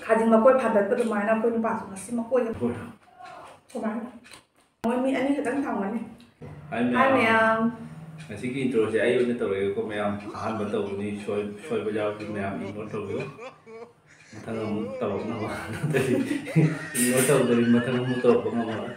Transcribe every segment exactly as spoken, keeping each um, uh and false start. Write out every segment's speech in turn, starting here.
ꯈꯥꯖꯤꯡ ꯃꯀꯣꯏ ꯐꯥꯟꯗꯠꯄ ꯑꯗꯨꯃꯥꯏꯅ ꯑꯩꯈꯣꯏ ꯅꯨꯄꯥꯁꯨ ꯉꯁꯤ ꯃꯀꯣꯏꯒ ꯀꯃꯥꯏꯅ? ꯃꯣꯏ ꯃꯤ ꯑꯅꯤ ꯈꯛꯇꯪ ꯊꯝꯒꯅꯤ꯫ ꯍꯥꯏ ꯃꯌꯥꯝ꯫ ꯉꯁꯤꯒꯤ introꯁꯦ ꯑꯩ ꯑꯣꯏꯅ ꯇꯧꯔꯒꯦꯀꯣ ꯃꯌꯥꯝ꯫ ꯑꯍꯥꯟꯕ ꯇꯧꯕꯅꯤ, ꯁꯣꯏ-, ꯁꯣꯏꯕ ꯌꯥꯎꯔꯁꯨ ꯃꯌꯥꯝ ignore ꯇꯧꯕꯤꯌꯨ꯫ ꯃꯊꯪ ꯑꯃꯨꯛ ꯇꯧꯔꯛꯅꯕ꯫ ꯅꯠꯇ꯭ꯔꯗꯤ ignore ꯇꯧꯗ꯭ꯔꯗꯤ ꯃꯊꯪ ꯑꯃꯨꯛ ꯇꯧꯔꯛꯄ ꯉꯝꯃꯔꯣꯏ꯫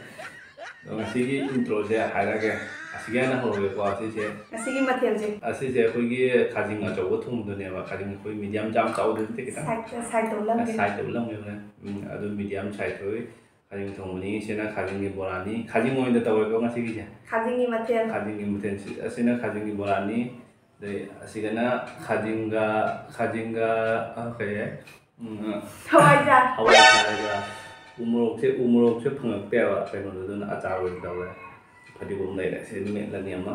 ꯑꯗꯣ ꯉꯁꯤꯒꯤ introꯁꯦ ꯍꯥꯏꯔꯛꯑꯒꯦ꯫ ꯑꯁꯤꯒꯤ ꯍꯥꯟꯅ ꯍꯧꯔꯒꯦꯀꯣ, ꯑꯁꯤꯁꯦ꯫ ꯉꯁꯤꯒꯤ ꯃꯊꯦꯜꯁꯦ꯫ ꯑꯁꯤꯁꯦ ꯑꯩꯈꯣꯏꯒꯤ ꯈꯥꯖꯤꯡ ꯑꯆꯧꯕ ꯊꯣꯡꯕꯗꯨꯅꯦꯕ꯫ ꯈꯥꯖꯤꯡ ꯑꯩꯈꯣꯏ medium ꯌꯥꯝ ꯆꯥꯎꯗꯕ ꯅꯠꯇꯦ, ꯈꯤꯇꯪ꯫ Side, side ꯇꯧ ꯂꯝꯒꯦ꯫ Side ꯇꯧ ꯂꯝꯒꯦ ꯍꯣꯔꯦꯟ꯫ ꯎꯝ, ꯑꯗꯨ medium side ꯇꯧꯏ꯫ ꯈꯥꯖꯤꯡ ꯊꯣꯡꯕꯅꯤ꯫ ꯁꯤꯅ ꯈꯥꯖꯤꯡꯒꯤ ꯕꯣꯔꯥꯅꯤ꯫ ꯈꯥꯖꯤꯡ ꯑꯣꯏꯅ ꯇꯧꯔꯦꯀꯣ ꯉꯁꯤꯒꯤꯁꯦ꯫ ꯈꯥꯖꯤꯡꯒꯤ ꯃꯊꯦꯜ꯫ ꯈꯥꯖꯤꯡꯒꯤ ꯃꯊꯦꯜ꯫ ꯁꯤ-, ꯑꯁꯤꯅ ꯈꯥꯖꯤꯡꯒꯤ ꯕꯣꯔꯥꯅꯤ꯫ ꯑꯗꯩ ꯑꯁꯤꯗꯅ ꯈꯥꯖꯤꯡꯒ, ꯈꯥꯖꯤꯡꯒ, ꯑ, ꯀꯩ ꯍꯥꯏ? ꯎꯝ, ꯍꯋꯥꯏꯖꯥꯔ꯫ ꯍꯋꯥꯏꯖꯥꯔꯒ ꯎ ꯃꯣꯔꯣꯛꯁꯦ, ꯎ ꯃꯣꯔꯣꯛꯁꯦ ꯐꯪꯉꯛꯇꯦꯕ ꯀꯩꯅꯣꯗ, ꯑꯗꯨꯅ ꯑꯆꯥꯔ ꯑꯣꯏꯅ ꯇꯧꯔꯦ꯫ ꯐꯗꯤꯒꯣꯝ ꯂꯩꯔꯦ, ꯁꯤ ꯃꯦꯠꯂꯅꯤ ꯑꯃ꯫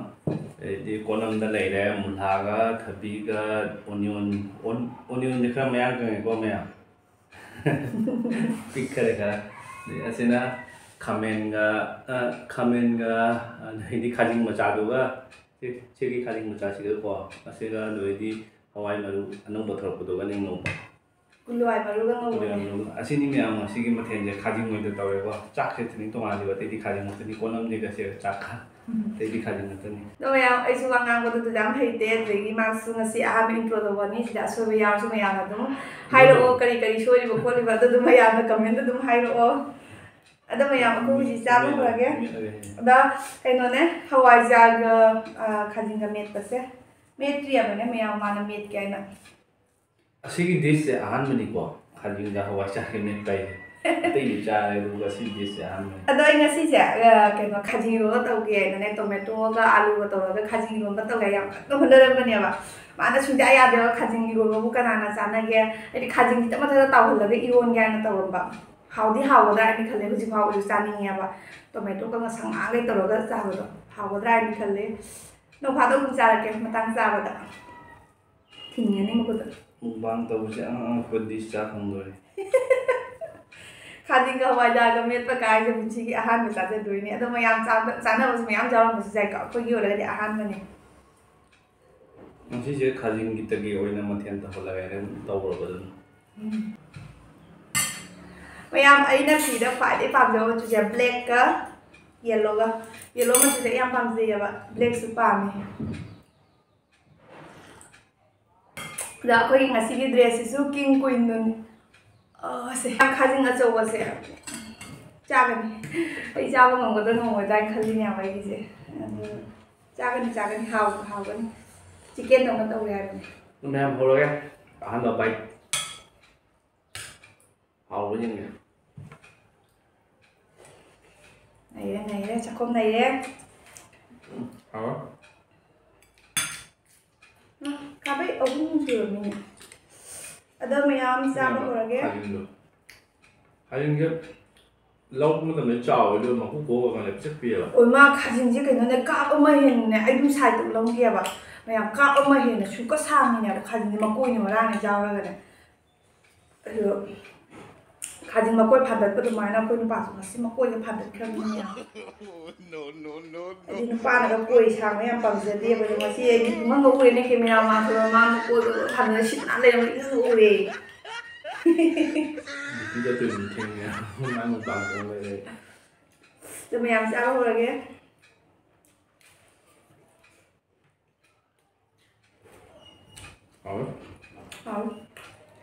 ꯑꯗꯩꯗꯤ ꯀꯣꯠꯂꯝꯗ ꯂꯩꯔꯦ, ꯃꯨꯂꯥꯒ, ꯊꯕꯤꯒ, onion, on-, onionꯁꯦ ꯈꯔ ꯃꯌꯥꯝ ꯀꯪꯉꯦꯀꯣ ꯃꯌꯥꯝ꯫ ꯄꯤꯛꯈꯔꯦ ꯈꯔ꯫ ꯑꯗꯩ ꯑꯁꯤꯅ ꯈꯥꯃꯦꯟꯒ, ꯑ, ꯈꯥꯃꯦꯟꯒ, ꯑꯗꯩꯗꯤ ꯈꯥꯖꯤꯡ ꯃꯆꯥꯗꯨꯒ, ꯁꯤ-, ꯁꯤꯒꯤ ꯈꯥꯖꯤꯡ ꯃꯆꯥꯁꯤꯒꯀꯣ, ꯑꯁꯤꯒ ꯑꯗꯩꯗꯤ ꯍꯋꯥꯏ ꯃꯔꯨ ꯑꯅꯧꯕ ꯊꯣꯔꯛꯄꯗꯨꯒꯅꯦ ꯉꯧꯕ꯫ ꯎꯂꯨꯋꯥꯏ ꯃꯔꯨꯒ ꯉꯧꯕꯅꯦ꯫ ꯎꯂꯨꯋꯥꯏ ꯃꯔꯨꯒ꯫ ꯑꯁꯤꯅꯤ ꯃꯌꯥꯝ ꯉꯁꯤꯒꯤ ꯃꯊꯦꯜꯁꯦ ꯈꯥꯖꯤꯡ ꯑꯣꯏꯅ ꯇꯧꯔꯦꯀꯣ꯫ ꯆꯥꯛꯁꯦ ꯊꯤꯅ ꯇꯣꯉꯥꯜꯂꯤꯕ, ꯑꯇꯩꯗꯤ ꯈꯥꯖꯤꯡ ꯉꯥꯛꯇꯅꯤ, ꯀꯣꯠꯂꯝꯗꯦꯒꯁꯦ ꯆꯥꯛꯀ꯫ ꯎꯝ꯫ ꯑꯇꯩꯗꯤ ꯈꯥꯖꯤꯡ ꯉꯥꯛꯇꯅꯤ꯫ ꯑꯗꯣ ꯃꯌꯥꯝ, ꯑꯩꯁꯨ ꯋꯥ ꯉꯥꯡꯕꯗꯨꯗ ꯌꯥꯝ ꯍꯩꯇꯦ, ꯑꯗꯒꯤ ꯃꯥꯁꯨ ꯉꯁꯤ ꯑꯍꯥꯟꯕ intro ꯇꯧꯕꯅꯤ, ꯁꯤꯗ ꯑꯁꯣꯏꯕ ꯌꯥꯎꯔꯁꯨ ꯃꯌꯥꯝꯅ ꯑꯗꯨꯝ ꯍꯥꯏꯔꯛꯑꯣ, ꯀꯔꯤ ꯀꯔꯤ ꯁꯣꯏꯔꯤꯕ ꯈꯣꯠꯂꯤꯕ, ꯑꯗꯨ ꯑꯗꯨꯝ ꯃꯌꯥꯝꯅ comment ꯑꯗꯨꯝ ꯍꯥꯏꯔꯛꯑꯣ꯫ ꯑꯗꯣ ꯃꯌꯥꯝ, ꯑꯩꯈꯣꯏ ꯍꯧꯖꯤꯛ ꯆꯥꯕ ꯍꯧꯔꯒꯦ꯫ ꯃꯦꯠꯂꯒꯦ꯫ ꯑꯗ ꯀꯩꯅꯣꯅꯦ, ꯍꯋꯥꯏꯖꯥꯔꯒ, ꯑ, ꯈꯥꯖꯤꯡꯒ ꯃꯦꯠꯄꯁꯦ꯫ ꯃꯦꯠꯇ꯭ꯔꯤꯕꯅꯦ ꯃꯌꯥꯝ, ꯃꯥꯅ ꯃꯦꯠꯀꯦ ꯍꯥꯏꯅ꯫ ꯑꯁꯤꯒꯤ dishꯁꯦ ꯑꯍꯥꯟꯕꯅꯤꯀꯣ, ꯈꯥꯖꯤꯡꯒ ꯍꯋꯥꯏꯖꯥꯔꯒ ꯃꯦꯠꯄ ꯍꯥꯏꯁꯦ꯫ ꯑꯇꯩꯗꯤ ꯆꯥꯔꯦ, ꯑꯗꯨꯒ ꯁꯤ dishꯁꯦ ꯑꯍꯥꯟꯕꯅꯤ꯫ ꯑꯗꯣ ꯑꯩ ꯉꯁꯤꯁꯦ, ꯑ, ꯀꯩꯅꯣ, ꯈꯥꯖꯤꯡ ꯏꯔꯣꯟꯕ ꯇꯧꯒꯦ ꯍꯥꯏꯅꯅꯦ, tomatoꯒ ꯑꯂꯨꯒ ꯇꯧꯔꯒ ꯈꯥꯖꯤꯡ ꯏꯔꯣꯟꯕ ꯇꯧꯒꯦ ꯌꯥꯝ ꯀꯟꯅ ꯍꯣꯠꯅꯔꯝꯕꯅꯦꯕ꯫ ꯃꯥꯅ ꯁꯨꯡꯌꯥ ꯌꯥꯗꯦꯕ, ꯈꯥꯖꯤꯡ ꯏꯔꯣꯟꯕꯕꯨ ꯀꯅꯥꯅ ꯆꯥꯅꯒꯦ? ꯍꯥꯏꯗꯤ ꯈꯥꯖꯤꯡꯁꯤꯗ ꯃꯊꯛꯇ ꯇꯥꯎꯍꯜꯂꯒ ꯏꯔꯣꯟꯒꯦ ꯍꯥꯏꯅ ꯇꯧꯔꯝꯕ꯫ ꯍꯥꯎꯗꯤ ꯍꯥꯎꯒꯗ꯭ꯔꯥ ꯍꯥꯏꯅ ꯈꯜꯂꯦ, ꯍꯧꯖꯤꯛ ꯐꯥꯎꯕꯁꯨ ꯆꯥꯅꯤꯡꯉꯦꯕ꯫ Tomatoꯒ ꯉꯁꯪ ꯉꯥꯡꯈꯩ ꯇꯧꯔꯒ ꯆꯥꯕꯗꯣ ꯍꯥꯎꯒꯗ꯭ꯔꯥ ꯍꯥꯏꯅ ꯈꯜꯂꯦ꯫ ꯅꯣꯡ ꯐꯥꯗꯣꯛ ꯑꯗꯨꯝ ꯆꯥꯔꯛꯀꯦ ꯃꯇꯥꯡ ꯆꯥꯕꯗ꯫ ꯊꯤꯡꯒꯅꯤ ꯃꯈꯨꯠꯇ꯫ Mukbang ꯇꯧꯕꯁꯦ ꯑꯉꯛ ꯑꯉꯛꯄ dish ꯆꯥ ꯐꯪꯗꯣꯔꯦ꯫ ꯈꯥꯖꯤꯡꯒ ꯍꯋꯥꯏꯖꯥꯔꯒ ꯃꯦꯠꯄ ꯀꯥꯏꯁꯦ ꯄꯨꯟꯁꯤꯒꯤ ꯑꯍꯥꯟꯕ ꯆꯥꯖꯗꯣꯏꯅꯦ꯫ ꯑꯗꯣ ꯃꯌꯥꯝ ꯆꯥꯕ-, ꯆꯥꯅꯕꯁꯨ ꯃꯌꯥꯝ ꯌꯥꯎꯔꯝꯕꯁꯨ ꯌꯥꯏꯀꯣ꯫ ꯑꯩꯈꯣꯏꯒꯤ ꯑꯣꯏꯔꯒꯗꯤ ꯑꯍꯥꯟꯕꯅꯦ꯫ ꯉꯁꯤꯁꯦ ꯈꯥꯖꯤꯡꯒꯤꯇꯒꯤ ꯑꯣꯏꯅ ꯃꯊꯦꯜ ꯇꯧꯍꯜꯂꯒꯦ ꯍꯥꯏꯅ ꯇꯧꯔꯕ ꯑꯗꯨꯝ꯫ ꯎꯝ꯫ ꯃꯌꯥꯝ, ꯑꯩꯅ ꯐꯤꯗ ꯈ꯭ꯋꯥꯏꯗꯒꯤ ꯄꯥꯝꯖꯕ ꯃꯆꯨꯁꯦ blackꯀ yellowꯒ꯫ Yellow ꯃꯆꯨꯁꯦ ꯑꯩ ꯌꯥꯝ ꯄꯥꯝꯖꯩꯌꯦꯕ, blackꯁꯨ ꯄꯥꯝꯃꯦ꯫ ꯑꯗ ꯑꯩꯈꯣꯏꯒꯤ ꯉꯁꯤꯒꯤ dressꯁꯤꯁꯨ king queenꯗꯨꯅꯤ꯫ ꯑ, ꯁꯦ, ꯈꯥꯖꯤꯡ ꯑꯆꯧꯕꯁꯦ ꯆꯥꯒꯅꯤ꯫ ꯑꯩ ꯆꯥꯕ ꯉꯝꯒꯗ꯭ꯔꯥ ꯉꯝꯃꯣꯏꯗ꯭ꯔꯥ ꯍꯥꯏꯅ ꯈꯜꯂꯤꯅꯦꯕ ꯑꯩꯒꯤꯁꯦ꯫ ꯑꯗꯨ ꯆꯥꯒꯅꯤ, ꯆꯥꯒꯅꯤ, ꯍꯥꯎ-, ꯍꯥꯎꯒꯅꯤ꯫ Chickenꯗꯧꯅ ꯇꯧꯋꯦ ꯍꯥꯏꯕꯅꯤ꯫ ꯃꯌꯥꯝ ꯍꯧꯔꯒꯦ꯫ ꯑꯍꯥꯟꯕ bite꯫ ꯍꯥꯎꯕ ꯌꯦꯡꯒꯦ꯫ ꯅꯩꯔꯦ, ꯅꯩꯔꯦ, ꯆꯥꯛꯈꯨꯝ ꯅꯩꯔꯦ꯫ ꯎꯝ, ꯍꯥꯎꯋꯦ꯫ ꯎꯝ, ꯈꯥꯕꯩ ꯑꯍꯨꯝ ꯁꯨꯔꯝꯃꯤꯅꯦ꯫ ꯑꯗꯣ ꯃꯌꯥꯝ ꯆꯥꯕ ꯀꯩꯅꯣ, ꯍꯧꯔꯒꯦ꯫ ꯈꯥꯖꯤꯡꯗꯣ꯫ ꯈꯥꯖꯤꯡꯁꯦ ꯂꯧꯕ ꯃꯇꯝꯗ ꯆꯥꯎꯋꯦ, ꯑꯗꯨꯒ ꯃꯀꯨ ꯈꯣꯛꯑꯀꯥꯟꯗ ꯄꯤꯁꯛ ꯄꯤꯛꯑꯦꯕ꯫ ꯑꯣꯏ ꯃꯥ, ꯈꯥꯖꯤꯡꯁꯦ ꯀꯩꯅꯣꯅꯦ, ꯀꯥꯞ ꯑꯃ ꯍꯦꯟꯅꯅꯦ, ꯑꯩ ꯑꯗꯨꯝ side ꯇꯧ ꯂꯧꯒꯦꯕ꯫ ꯃꯌꯥꯝ, ꯀꯥꯞ ꯑꯃ ꯍꯦꯟꯅ ꯁꯨꯛꯀ ꯁꯥꯡꯉꯤꯅꯦꯕ ꯈꯥꯖꯤꯡꯁꯦ, ꯃꯀꯣꯏꯅ ꯃꯔꯥꯡꯅ ꯌꯥꯎꯔꯒꯅꯦ꯫ ꯑꯗꯣ ꯈꯥꯖꯤꯡ ꯃꯀꯣꯏ ꯐꯥꯟꯗꯠꯄ ꯑꯗꯨꯃꯥꯏꯅ ꯑꯩꯈꯣꯏ ꯅꯨꯄꯥꯁꯨ ꯉꯁꯤ ꯃꯀꯣꯏꯒ ꯐꯥꯟꯗꯠꯈ꯭ꯔꯕꯅꯤꯅꯦ꯫ ꯑꯩꯗꯤ ꯅꯨꯄꯥꯅꯒ ꯀꯣꯏ ꯁꯥꯡꯕ ꯌꯥꯝ ꯄꯥꯝꯖꯗꯦꯕ, ꯑꯗꯣ ꯉꯁꯤ ꯑꯩꯗꯤ ꯄꯨꯡꯉꯪꯒ ꯎꯔꯦꯅꯦ, camera ꯃꯥꯡꯗ ꯃꯥꯡꯗ ꯀꯣꯏꯒ ꯐꯥꯟꯗꯅ ꯁꯤꯠ ꯅꯥꯟ ꯂꯩꯔꯝꯕ ꯏꯉꯪꯒ ꯎꯔꯦ꯫ ꯅꯨꯄꯤꯗ ꯇꯣꯏꯅ ꯊꯦꯡꯅꯩ, ꯃꯥ ꯃꯄꯥꯟ ꯊꯣꯛꯑꯒ ꯂꯩ꯫ ꯑꯗꯨ ꯃꯌꯥꯝ ꯆꯥꯕ ꯍꯧꯔꯒꯦ꯫ ꯍꯥꯎꯋꯦ꯫ ꯍꯥꯎꯋꯦ꯫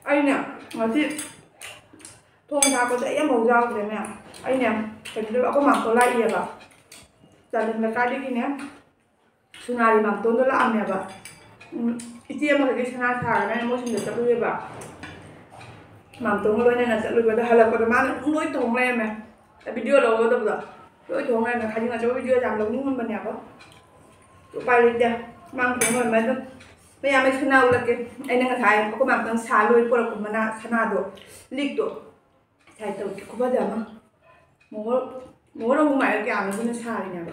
ꯑꯩꯅꯦ ꯉꯁꯤ ꯊꯣꯡ ꯊꯥꯛꯄꯁꯦ ꯑꯩ ꯑꯃꯐꯥꯎ ꯌꯥꯎꯗ꯭ꯔꯦꯅꯦ꯫ ꯑꯩꯅꯦ ꯀꯩꯅꯣ ꯇꯧꯕ, ꯑꯩꯈꯣꯏ ꯃꯥꯝꯇꯣꯟ ꯂꯥꯛꯏꯌꯦꯕ, ꯆꯥꯟꯗꯦꯜ ꯂꯩꯀꯥꯏꯗꯒꯤꯅꯦ ꯁꯣꯅꯥꯔꯤ ꯃꯥꯝꯇꯣꯟꯗꯣ ꯂꯥꯛꯑꯝꯃꯦꯕ꯫ ꯎꯝ, ꯏꯆꯦ ꯑꯃꯈꯛꯀꯤ ꯁꯅꯥ ꯁꯥꯒꯅꯦꯅ ꯃꯣꯏ ꯁꯣꯝꯗ ꯆꯠꯂꯨꯏꯌꯦꯕ꯫ ꯃꯥꯝꯇꯣꯟꯒ ꯂꯣꯏꯅꯅ ꯆꯠꯂꯨꯏꯕ꯫ ꯑꯗꯣ ꯍꯜꯂꯛꯄꯗ ꯃꯥꯅ ꯑꯗꯨꯝ ꯂꯣꯏ ꯊꯣꯡ ꯂꯩꯔꯝꯃꯦ꯫ ꯚꯤꯗꯤꯑꯣ ꯂꯧꯒꯗꯕꯗꯣ ꯂꯣꯏ ꯊꯣꯡ ꯂꯩꯔꯝꯃꯦ꯫ ꯈꯥꯖꯤꯡ ꯑꯆꯧꯕ ꯚꯤꯗꯤꯑꯣ ꯌꯥꯝ ꯂꯧꯅꯤꯡꯉꯝꯕꯅꯦꯕ꯫ ꯎꯄꯥꯏ ꯂꯩꯇꯦ꯫ ꯃꯥꯅ ꯊꯣꯡ ꯂꯣꯏꯔꯝꯃꯦ꯫ ꯑꯗꯨꯝ ꯃꯌꯥꯝ ꯑꯩ ꯁꯅꯥ ꯎꯠꯂꯛꯀꯦ꯫ ꯑꯩꯅ ꯉꯁꯥꯏ ꯑꯩꯈꯣꯏ ꯃꯥꯝꯇꯣꯟ ꯁꯥ ꯂꯣꯏ ꯄꯨꯔꯛꯄ ꯃꯅꯥ ꯁꯅꯥꯗꯣ, ꯂꯤꯛꯇꯣ꯫ ꯁꯥꯏ ꯇꯧꯒꯦ ꯈꯨꯐꯖ ꯑꯃ꯫ ꯃꯣꯍꯣꯔ, ꯃꯣꯍꯣꯔ ꯑꯍꯨꯝ ꯍꯥꯏꯔ ꯀꯌꯥꯅꯣ ꯑꯗꯨꯅ ꯁꯥꯔꯤꯅꯦꯕ꯫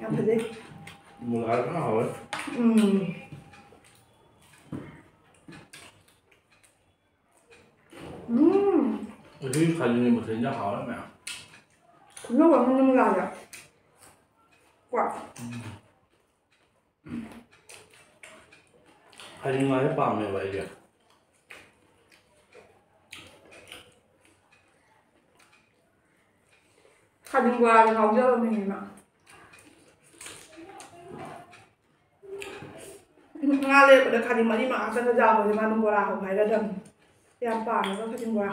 ꯌꯥꯝ ꯐꯖꯩ꯫ ꯃꯨꯂꯥꯗꯨꯅ ꯍꯥꯎꯋꯦ꯫ ꯎꯝ꯫ ꯎꯝ꯫ ꯉꯁꯤꯒꯤ ꯈꯥꯖꯤꯡꯒꯤ ꯃꯊꯦꯜꯁꯦ ꯍꯥꯎꯔꯦ ꯃꯌꯥꯝ꯫ ꯈꯨꯅꯧ ꯑꯃꯅ ꯃꯨꯂꯥꯗ꯫ ꯀꯣ꯫ ꯎꯝ꯫ ꯈꯥꯖꯤꯡ ꯉꯥꯁꯦ ꯄꯥꯝꯃꯦꯕ ꯑꯩꯁꯦ꯫ ꯈꯥꯖꯤꯡ ꯕꯣꯔꯥꯗ ꯉꯥꯎꯖꯕ ꯃꯤꯅꯤ ꯃꯥ꯫ ꯉꯥ ꯂꯩꯔꯛꯄꯗ ꯈꯥꯖꯤꯡ ꯃꯔꯤ ꯃꯉꯥ ꯆꯪꯒ ꯆꯥꯕꯁꯦ ꯃꯥ ꯑꯗꯨꯝ ꯕꯣꯔꯥ ꯍꯧ ꯍꯥꯏꯔꯗꯝꯅꯤ꯫ ꯌꯥꯝ ꯄꯥꯝꯃꯦꯕ ꯈꯥꯖꯤꯡ ꯕꯣꯔꯥ꯫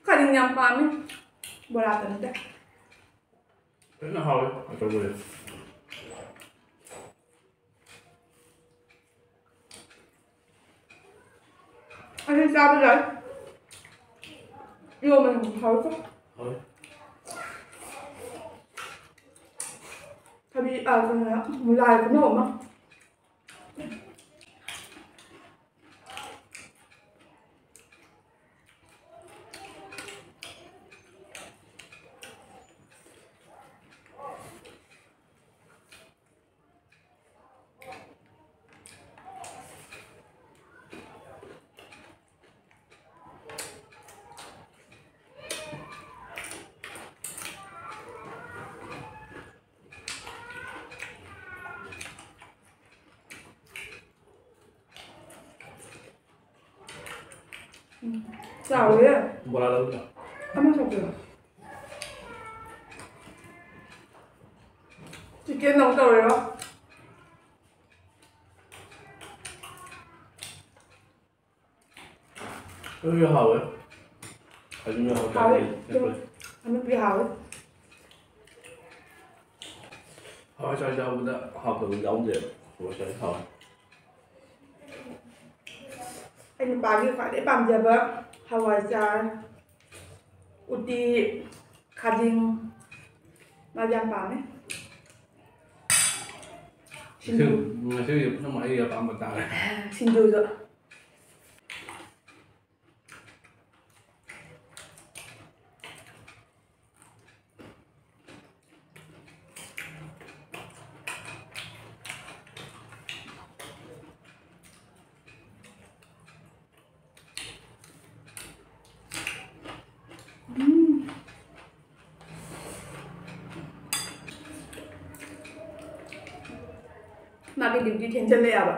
ꯈꯥꯖꯤꯡ ꯌꯥꯝ ꯄꯥꯝꯃꯤ꯫ ꯕꯣꯔꯥꯇ ꯅꯠꯇꯦ꯫ ꯐꯖꯅ ꯍꯥꯎꯋꯦ ꯑꯆꯧꯕꯁꯦ꯫ ꯑꯩꯗꯤ ꯆꯥꯕ ꯌꯥꯏ꯫ ꯏꯔꯣꯝꯕ ꯌꯥꯝ ꯍꯥꯎꯋꯤꯀꯣ꯫ ꯍꯥꯎꯋꯦ꯫ ꯊꯕꯤ, ꯑ, ꯀꯩꯅꯣ, ꯃꯨꯂꯥꯒꯤ ꯈꯨꯅꯧ ꯑꯃ꯫ ꯎꯝ, ꯆꯥꯎꯋꯦ꯫ ꯕꯣꯔꯥ ꯂꯧꯗ꯭ꯔꯣ? ꯑꯃ ꯁꯛꯄꯤꯔꯣ? ꯆꯤꯛꯀꯟ ꯑꯃꯨꯛ ꯇꯧꯔꯦꯔꯣ? ꯑꯗꯨꯁꯨ ꯍꯥꯎꯋꯦ꯫ ꯑꯗꯨꯅ ꯍꯥꯎꯋꯦ꯫ ꯍꯥꯎꯇꯕꯅꯤ꯫ ꯑꯗꯨꯝ ꯑꯃꯦꯠꯄ ꯍꯥꯎꯋꯦ꯫ ꯍꯋꯥꯏ ꯆꯥꯔ ꯆꯥꯕꯗ ꯍꯥꯎꯇꯕ ꯌꯥꯎꯗꯦꯕ꯫ ꯍꯋꯥꯏ ꯆꯥꯔ ꯍꯥꯎꯋꯦ꯫ ꯑꯩ ꯅꯨꯄꯥꯒꯤ ꯈ꯭ꯋꯥꯏꯗꯩ ꯄꯥꯝꯖꯕ ꯍꯋꯥꯏꯖꯥꯔ, ꯎꯇꯤ, ꯈꯥꯖꯤꯡ, ꯃꯥꯗꯤ ꯌꯥꯝ ꯄꯥꯝꯃꯦ꯫ ꯁꯤꯡꯖꯨ꯫ ꯉꯁꯤ, ꯉꯁꯤꯒꯤ ꯄꯨꯝꯅꯃꯛ ꯑꯩꯒꯤ ꯑꯄꯥꯝꯕ ꯇꯥꯔꯦ꯫ ꯁꯤꯡꯖꯨꯁꯨ꯫ ꯎꯝ꯫ ꯃꯥꯗꯤ duty ꯊꯦꯡꯖꯤꯜꯂꯛꯑꯦꯕ꯫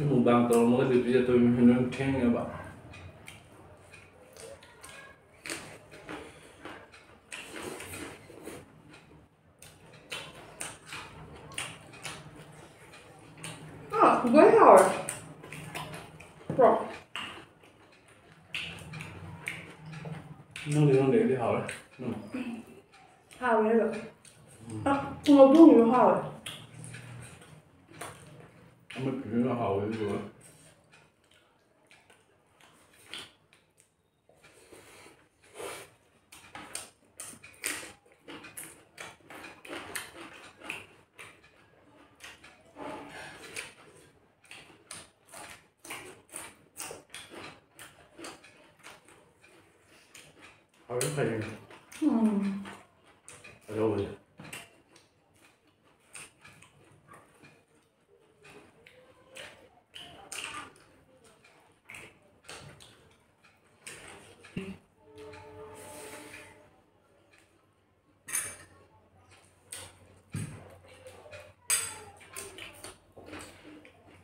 ꯃꯨꯛꯕꯥꯡ ꯇꯧꯔꯝꯃꯒ duty ꯆꯠꯇꯣꯏ ꯃꯤꯁꯨ ꯑꯗꯨꯝ ꯊꯦꯡꯉꯦꯕ꯫ ꯅꯪꯗꯤ ꯅꯪꯗꯤ ꯑꯩꯗꯤ ꯍꯥꯎꯔꯦ꯫ ꯎꯝ꯫ ꯍꯥꯎꯋꯦ ꯑꯗꯣ꯫ ꯎꯝ꯫ ꯑ, ꯉꯧꯕꯨꯝꯒꯤꯁꯨ ꯍꯥꯎꯋꯦ꯫ ꯑꯃ ꯐꯖꯅ ꯍꯥꯎꯋꯦ ꯑꯗꯨꯒ꯫ ꯍꯥꯎꯔꯦ ꯐꯔꯦ꯫ ꯎꯝ꯫ ꯑꯗꯨꯕꯨꯗꯤ꯫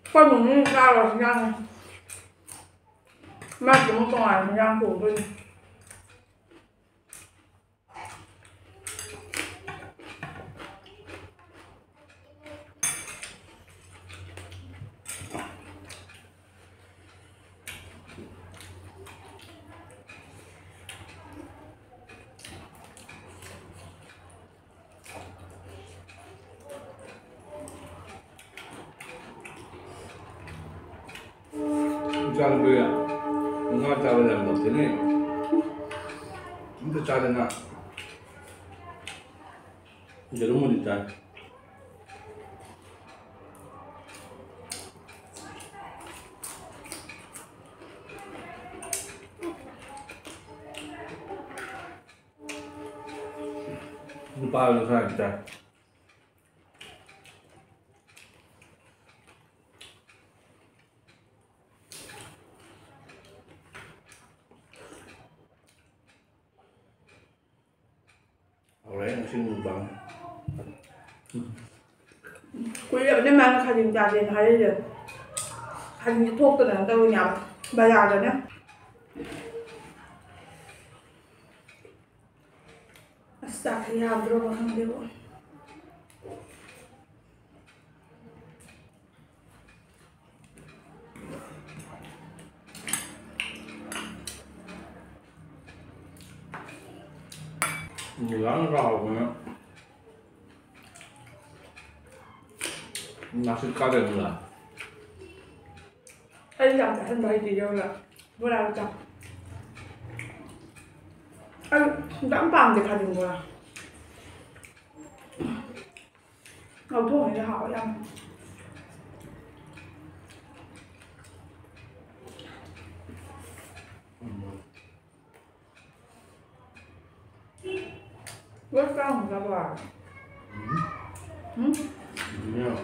ꯑꯩꯈꯣꯏ ꯃꯨꯛꯅ ꯆꯥꯔꯨꯔꯁꯨ ꯌꯥꯅꯤ꯫ ꯃꯥꯒꯤ ꯑꯃꯨꯛ ꯇꯣꯉꯥꯟꯅ ꯍꯤꯟꯖꯥꯡ ꯊꯣꯡꯗꯣꯏꯅꯤ꯫ ꯏꯆꯥꯅꯨꯄꯤ ꯉꯥ ꯆꯥꯕ ꯌꯥꯝ ꯇꯧꯁꯤꯅꯦ꯫ ꯑꯝꯇ ꯆꯥꯗꯅ꯫ ꯌꯦꯔꯨꯝꯕꯨꯗꯤ ꯆꯥꯏ꯫ ꯅꯨꯄꯥꯗꯨꯅ ꯈꯔ ꯌꯥꯝ ꯆꯥꯏ꯫ ꯍꯧꯔꯦ ꯉꯁꯤ ꯅꯨꯡꯗꯥꯡ꯫ ꯀꯨꯏꯔꯕꯅꯦ ꯃꯥꯅ ꯈꯥꯖꯤꯡ ꯆꯥꯁꯦꯅ ꯍꯥꯏꯔꯛꯏꯁꯦ꯫ ꯈꯥꯖꯤꯡꯁꯦ ꯊꯣꯛꯇꯗꯅ ꯇꯧꯔꯤꯅꯦꯕ ꯕꯖꯥꯔꯗꯅꯦ꯫ ꯑꯁ ꯆꯥꯛꯁꯦ ꯌꯥꯗ꯭ꯔꯕ ꯈꯪꯗꯦꯕꯣ꯫ ꯅꯨꯡꯗꯥꯡ ꯍꯥꯎꯕꯅ ꯅꯥꯁꯤꯛ ꯀꯥꯗꯕꯅꯤꯅ꯫ ꯑꯩ ꯌꯥꯝ ꯆꯥꯁꯟꯕ ꯍꯩꯇꯦ ꯌꯧꯅ ꯕꯣꯔꯥ ꯆꯥ꯫ ꯑꯩ ꯌꯥꯝ ꯄꯥꯝꯗꯦ ꯈꯥꯖꯤꯡ ꯕꯣꯔꯥ꯫ ꯉꯧꯊꯣꯛꯑꯒꯗꯤ ꯍꯥꯎꯋꯦ ꯌꯥꯝ꯫ ꯂꯣꯏ ꯆꯥꯔꯝꯒꯗꯕ꯫ ꯎꯝ? ꯎꯝ? ꯎꯝ꯫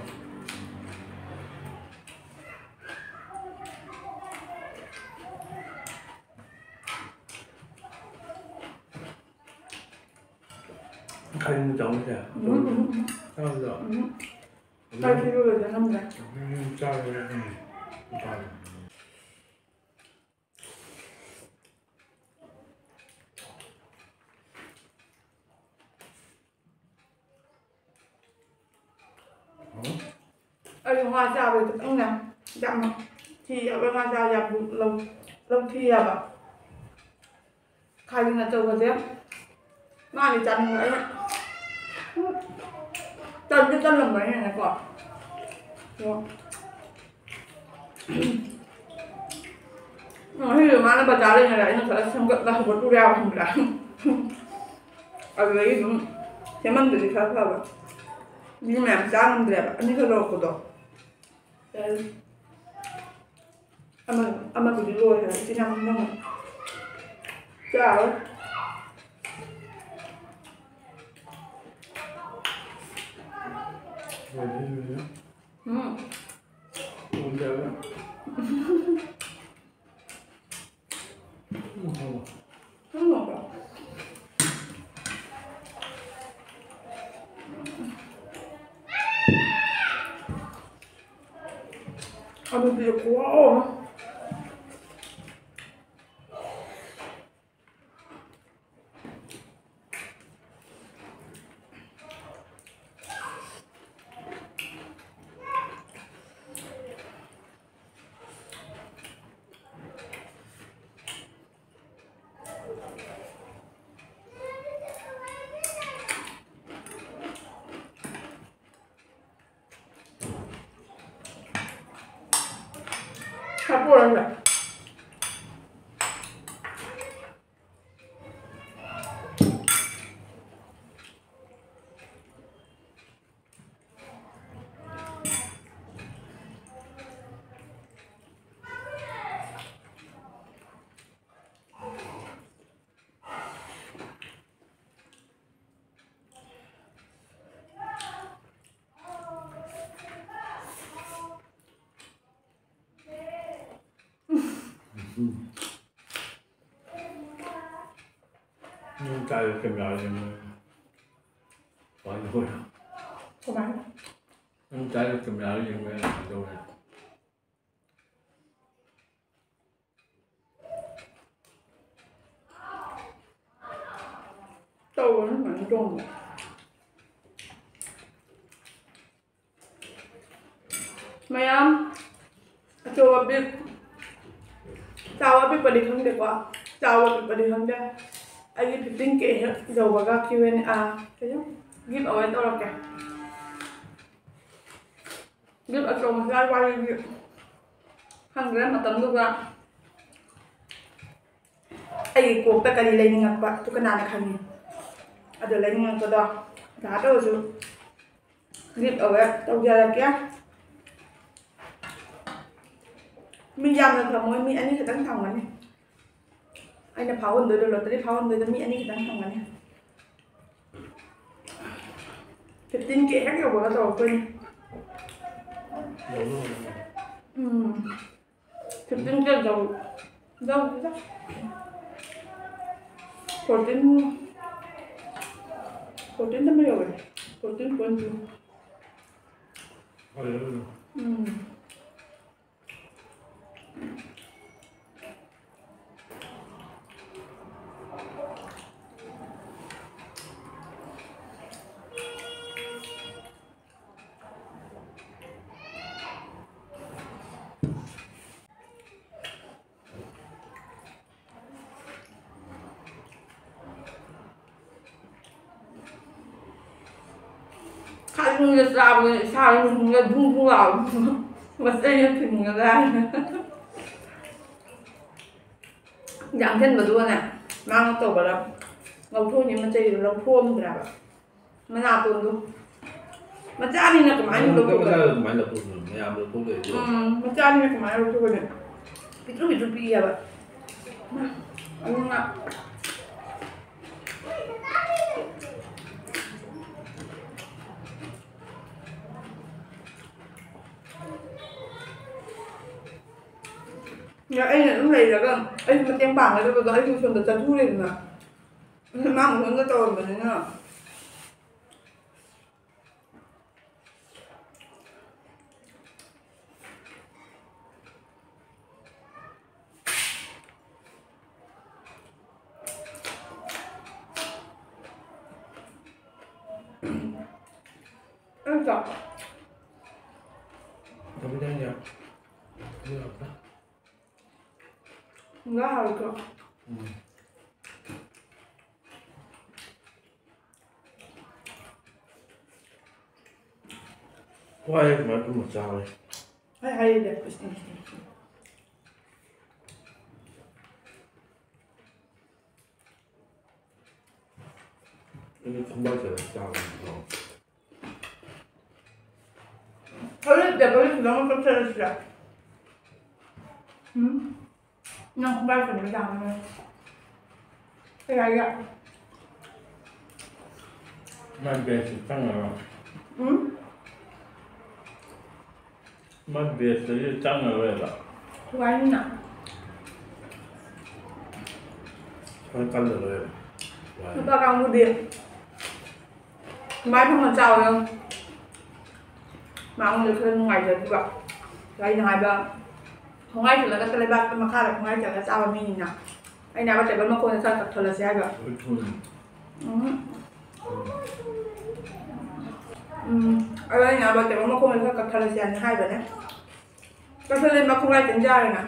ꯈꯥꯖꯤꯡ ꯆꯥꯎꯅꯁꯦ꯫ ꯎꯝ, ꯎꯝ, ꯎꯝ꯫ ꯆꯥꯎꯅꯁꯦ꯫ ꯎꯝ꯫ ꯆꯥꯛ ꯄꯤꯔꯨꯔꯣꯏꯗ ꯅꯝꯗ꯭ꯔꯦ꯫ ꯎꯝ, ꯆꯥꯔꯦ꯫ ꯎꯝ, ꯆꯥꯔꯦ꯫ ꯑꯩꯁꯨ ꯉꯥ ꯆꯥꯕꯗ ꯈꯤꯇꯪꯅꯦ, ꯌꯥꯝꯅ ꯊꯤꯑꯕ ꯉꯥ ꯆꯥꯕ ꯌꯥꯝ ꯂꯧ-, ꯂꯧꯊꯤꯑꯕ꯫ ꯈꯥꯖꯤꯡ ꯑꯆꯧꯕꯁꯦ ꯃꯥꯗꯤ ꯆꯥꯅꯤꯡꯕ, ꯑꯩꯅ ꯇꯟꯁꯨ ꯇꯜꯂꯝꯕꯅꯤꯅꯅꯦꯀꯣ꯫ ꯑꯗꯣ ꯉꯁꯤꯁꯨ ꯃꯥꯅ ꯕꯖꯥꯔ ꯂꯩꯅꯔꯦ, ꯑꯩꯅ ꯈꯔ ꯁꯦꯝꯒꯠꯂ ꯍꯧꯒꯠꯂꯨꯔꯦ ꯍꯥꯏꯕ ꯈꯪꯕ꯭ꯔꯥ? ꯑꯗꯨꯗꯒꯤ ꯑꯗꯨꯝ ꯁꯦꯝꯃꯝꯗ꯭ꯔꯗꯤ ꯈꯔ ꯐꯕ꯫ ꯃꯤ ꯃꯌꯥꯝ ꯆꯥ ꯉꯝꯗ꯭ꯔꯦꯕ, ꯑꯅꯤꯈꯛ ꯂꯧꯔꯛꯄꯗꯣ꯫ ꯑꯃ-, ꯑꯃꯕꯨꯗꯤ ꯂꯣꯏꯈ꯭ꯔꯦ, ꯏꯆꯤꯟ ꯏꯅꯥꯎ ꯃꯉꯥ꯫ ꯆꯥꯔꯣꯏ꯫ ꯎꯝ꯫ ꯎꯝ, ꯍꯥꯎꯕ꯫ ꯎꯝ, ꯍꯥꯎꯕ꯫ ꯑꯗꯨꯗꯤ ꯈꯨꯍꯥꯎ ꯑꯃ꯫ ꯎꯝ꯫ ꯅꯪ ꯆꯥꯏꯗꯣ ꯀꯦꯃꯦꯔꯥ ꯌꯦꯡꯉꯣ꯫ ꯀꯃꯥꯏꯅ ꯇꯧꯕ? ꯀꯃꯥꯏꯅ? ꯅꯪ ꯆꯥꯏꯗꯣ ꯀꯦꯃꯦꯔꯥ ꯌꯦꯡꯉꯣ꯫ ꯀꯃꯥꯏꯅ ꯇꯧꯕ? ꯇꯧꯕꯅꯤ ꯁꯨꯃꯥꯏꯅ ꯆꯣꯡꯕ꯫ ꯃꯌꯥꯝ ꯑꯆꯧꯕ ꯕꯤꯛ ꯆꯥꯎꯕ ꯑꯄꯤꯛꯄꯗꯤ ꯈꯪꯗꯦꯀꯣ꯫ ꯆꯥꯎꯕ ꯑꯄꯤꯛꯄꯗꯤ ꯈꯪꯗꯦ꯫ ꯑꯩꯒꯤ fifteen K ꯍꯦꯛ ꯌꯧꯕꯒ Q and A, ꯑꯥ, ꯀꯩꯅꯣ, give away ꯇꯧꯔꯛꯀꯦ꯫ Give ꯑꯆꯧꯕ ꯃꯆꯥ ꯋꯥꯔꯤꯗꯤ ꯈꯪꯗ꯭ꯔꯦ ꯃꯇꯝꯗꯨꯒ꯫ ꯑꯩꯒꯤ ꯀꯣꯛꯇ ꯀꯔꯤ ꯂꯩꯅꯤꯡꯉꯛꯄ ꯑꯗꯨ ꯀꯅꯥꯅ ꯈꯪꯉꯤ? ꯑꯗꯨ ꯂꯩꯅꯤꯡꯉꯛꯄꯗꯣ ꯄꯩꯁꯥ ꯇꯧꯔꯁꯨ give away ꯇꯧꯖꯔꯛꯀꯦ꯫ ꯃꯤ ꯌꯥꯝꯅ ꯐꯪꯉꯣꯏ, ꯃꯤ ꯑꯅꯤ ꯈꯛꯇꯪ ꯐꯪꯒꯅꯤ꯫ ꯑꯩꯅ ꯐꯥꯎꯍꯟꯗꯣꯏꯗꯣ, lottery ꯐꯥꯎꯍꯟꯗꯣꯏꯗꯣ ꯃꯤ ꯑꯅꯤ ꯈꯛꯇꯪ ꯐꯪꯒꯅꯤ꯫ Fifteen K ꯍꯦꯛ ꯌꯧꯕꯒ ꯇꯧꯔꯛꯇꯣꯏꯅꯤ꯫ ꯎꯝ꯫ Fifteen K ꯌꯧ-, ꯌꯧꯗꯦꯗ꯫ Fourteen, fourteen ꯗ ꯑꯃ ꯌꯧꯔꯦ꯫ Fourteen point two꯫ ꯎꯝ꯫ ꯈꯥꯖꯤꯡꯒ ꯆꯥꯕꯗ ꯏꯁꯥꯒꯤ ꯅꯨꯡꯊꯤꯜꯒ ꯙꯨꯡ ꯙꯨꯡ ꯂꯥꯎꯕ꯫ ꯃꯆꯩꯅ ꯊꯤꯟꯒꯗꯥꯏ꯫ ꯌꯥꯡꯁꯤꯟꯕꯗꯨꯒꯅꯦ, ꯃꯥꯅ ꯇꯧꯕꯗ ꯂꯧꯊꯣꯛꯏꯅꯦ, ꯃꯆꯩꯗꯣ ꯂꯧꯊꯣꯛꯑꯝꯗ꯭ꯔꯦꯕ꯫ ꯃꯅꯥꯇꯣꯟꯗꯣ꯫ ꯃꯆꯥꯅꯤꯅ ꯀꯃꯥꯏꯅ ꯃꯅꯥꯇꯣꯟ ꯂꯧꯊꯣꯛꯀꯅꯤ? ꯃꯆꯥꯗꯣ ꯀꯃꯥꯏꯅ ꯂꯧꯊꯣꯛꯇꯣꯏꯅꯣ? ꯃꯌꯥꯝ ꯂꯧꯊꯣꯛ ꯂꯩꯔꯗꯤ꯫ ꯎꯝ, ꯃꯆꯥꯅꯤꯅ ꯀꯃꯥꯏꯅ ꯂꯧꯊꯣꯛꯀꯅꯤ? ꯄꯤꯛꯇ꯭ꯔꯨ ꯄꯤꯛꯇ꯭ꯔꯨ ꯄꯤꯛꯑꯦꯕ꯫ ꯑꯗꯨꯅ ꯑꯗ ꯑꯩꯅ ꯑꯗꯨꯝ ꯂꯩꯔꯒ ꯑꯩꯁꯨ ꯃꯇꯦꯡ ꯄꯥꯡꯒꯗꯕꯗꯣ ꯑꯩꯁꯨ ꯁꯣꯝꯗ ꯆꯠꯊꯣꯛꯎꯔꯦꯗꯅ꯫ ꯃꯥ ꯃꯊꯟꯇ ꯇꯧꯔꯝꯕꯅꯤꯅ꯫ ꯑꯩ ꯆꯥꯛ ꯊꯝꯃꯦ, ꯊꯝꯃꯦ꯫ ꯉꯥ ꯍꯥꯎꯋꯤꯀꯣ꯫ ꯎꯝ꯫ ꯋꯥꯏ ꯀꯃꯥꯏ ꯄꯨꯝꯅ ꯆꯥꯎꯔꯦ꯫ ꯑꯩ ꯍꯥꯏꯔꯤꯗ꯫ ꯑꯩꯗꯤ ꯊꯝꯕꯥꯜ ꯆꯥꯔ ꯆꯥꯕꯅꯤꯀꯣ꯫ ꯍꯧꯖꯤꯛ ꯇꯦꯕꯜ ꯈꯤꯇꯪ ꯀꯛꯊꯠꯂꯁꯤꯔꯥ? ꯎꯝ? ꯅꯪ ꯈꯣꯡꯕꯥꯏ ꯆꯟꯕ ꯌꯥꯔꯔꯣꯏ꯫ ꯀꯩ ꯍꯥꯏꯒꯦ? ꯃꯥꯏ ꯕꯦꯒꯁꯤ ꯆꯪꯉꯔꯣꯏ꯫ ꯎꯝ? ꯃꯥꯏ ꯕꯦꯒꯇꯗꯤ ꯆꯪꯉꯔꯣꯏꯕ꯫ ꯊꯨꯒꯥꯏꯅꯤꯅ꯫ ꯈꯔ ꯀꯜꯂꯔꯣꯏꯕ꯫ ꯅꯨꯄꯥ ꯀꯥꯡꯕꯨꯗꯤ ꯃꯥꯏ ꯐꯝꯃ ꯆꯥꯎ ꯌꯥꯝ꯫ ꯃꯉꯣꯟꯗ ꯈꯔ ꯅꯨꯡꯉꯥꯏꯖꯗ꯭ꯔꯤꯕ꯫ ꯑꯩꯅ ꯍꯥꯏꯕ, ꯈꯣꯡꯒꯥꯏ ꯆꯜꯂꯒ ꯂꯩꯕꯥꯛꯇ ꯃꯈꯥꯗ ꯈꯣꯡꯒꯥꯏ ꯆꯜꯂꯒ ꯆꯥꯕ ꯃꯤꯅꯤꯅ꯫ ꯑꯩꯅ ꯍꯥꯏꯕ ꯇꯦꯕꯜ ꯃꯈꯣꯡꯗ ꯈꯔ ꯀꯛꯊꯠꯂꯁꯦ ꯍꯥꯏꯕ꯫ ꯎꯝ꯫ ꯎꯝ꯫ ꯑꯗꯣ ꯑꯩꯅ ꯍꯥꯏꯕ ꯇꯦꯕꯜ ꯃꯈꯣꯡꯗ ꯈꯔ ꯀꯛꯊꯠꯂꯁꯦ ꯍꯥꯏꯅ ꯍꯥꯏꯕꯅꯦ꯫ ꯀꯛꯊꯠꯂꯗꯤ ꯃꯈꯣꯡꯒꯥꯏ ꯀꯩꯝ ꯆꯥꯔꯣꯏꯅ꯫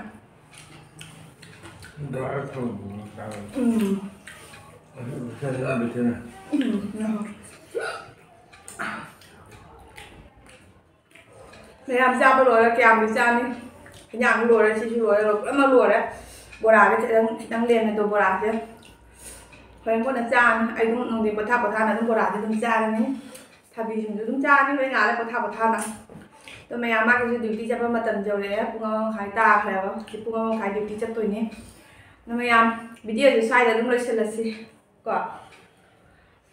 ꯗꯣ ꯑꯩ ꯊꯝꯃꯝꯃꯣ ꯆꯥꯔꯣꯏ꯫ ꯎꯝ꯫ ꯑꯗꯨ ꯏꯆꯦ ꯂꯥꯛꯑꯝꯃꯤ ꯊꯦꯡꯅ꯫ ꯎꯝ꯫ ꯃꯌꯥꯝ ꯆꯥꯕ ꯂꯣꯏꯔ ꯀꯌꯥꯝꯗꯤ ꯆꯥꯅꯤ? ꯍꯤꯟꯖꯥꯡ ꯂꯣꯏꯔꯦ, ꯁꯤꯁꯨ ꯂꯣꯏꯔꯦ, ꯂꯣꯏꯅꯃꯛ ꯂꯣꯏꯔꯦ꯫ ꯕꯣꯔꯥꯁꯦ ꯈꯤꯇꯪ, ꯈꯤꯇꯪ ꯂꯦꯝꯃꯦ ꯑꯗꯣ ꯕꯣꯔꯥꯁꯦ ꯍꯣꯔꯦꯟ ꯀꯣꯟꯅ ꯆꯥꯔꯅꯤ꯫ ꯑꯩ ꯑꯗꯨꯝ ꯅꯨꯡꯊꯤꯟ ꯄꯣꯊꯥ ꯄꯣꯊꯥꯅ ꯑꯗꯨꯝ ꯕꯣꯔꯥꯁꯦ ꯑꯗꯨꯝ ꯆꯥꯔꯅꯤ꯫ ꯊꯕꯤꯁꯤꯡꯁꯨ ꯑꯗꯨꯝ ꯆꯥꯔꯅꯤ ꯍꯣꯔꯦꯟ ꯉꯥꯜꯂꯦ ꯄꯣꯊꯥ ꯄꯣꯊꯥꯅ꯫ ꯑꯗꯣ ꯃꯌꯥꯝ ꯃꯥꯒꯤꯁꯨ duty ꯆꯠꯄ ꯃꯇꯝ ꯌꯧꯔꯛꯑꯦ꯫ ꯄꯨꯡ ꯑꯃ ꯃꯈꯥꯏ ꯇꯥꯈ꯭ꯔꯦꯕ꯫ ꯍꯧꯖꯤꯛ ꯄꯨꯡ ꯑꯃ ꯃꯈꯥꯏ duty ꯆꯠꯇꯣꯏꯅꯤ꯫ ꯑꯗꯣ ꯃꯌꯥꯝ videoꯁꯦ ꯁ꯭ꯋꯥꯏꯗ ꯑꯗꯨꯝ ꯂꯣꯏꯁꯤꯜꯂꯁꯤ ꯀꯣ꯫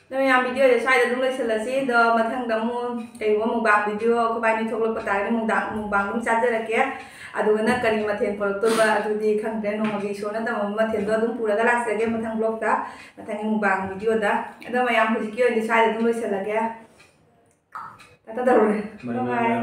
ꯑꯗꯣ ꯃꯌꯥꯝ, video ꯁꯦ ꯁ꯭ꯋꯥꯏꯗ ꯑꯗꯨꯝ ꯂꯣꯏꯁꯤꯜꯂꯁꯤ꯫ ꯑꯗꯣ ꯃꯊꯪꯗ ꯑꯃꯨꯛ ꯀꯩꯒꯨꯝꯕ mukbang video ꯑꯩꯈꯣꯏꯕꯥꯅꯤ ꯊꯣꯛꯂꯛꯄ ꯇꯥꯔꯒꯗꯤ mukbang, mukbang ꯑꯗꯨꯝ ꯆꯥꯖꯔꯛꯀꯦ꯫ ꯑꯗꯨꯒ ꯅꯪ ꯀꯔꯤ ꯃꯊꯦꯜ ꯄꯨꯔꯛꯇꯣꯏꯕ ꯑꯗꯨꯗꯤ ꯈꯪꯗ꯭ꯔꯦ꯫ ꯅꯣꯡꯃꯒꯤ ꯏꯁꯣꯔꯅ ꯇꯝꯃꯝꯕ ꯃꯊꯦꯜꯗꯣ ꯑꯗꯨꯝ ꯄꯨꯔꯒ ꯂꯥꯛꯆꯒꯦ ꯃꯊꯪ vlog ꯇ, ꯃꯊꯪꯒꯤ mukbang video ꯗ꯫ ꯑꯗꯣ ꯃꯌꯥꯝ, ꯍꯧꯖꯤꯛꯀꯤ ꯑꯣꯏꯅꯗꯤ ꯁ꯭ꯋꯥꯏꯗ ꯑꯗꯨꯝ ꯂꯣꯏꯁꯤꯜꯂꯒꯦ꯫ ꯇꯥꯇꯥ ꯇꯧꯔꯦ꯫ Bye bye꯫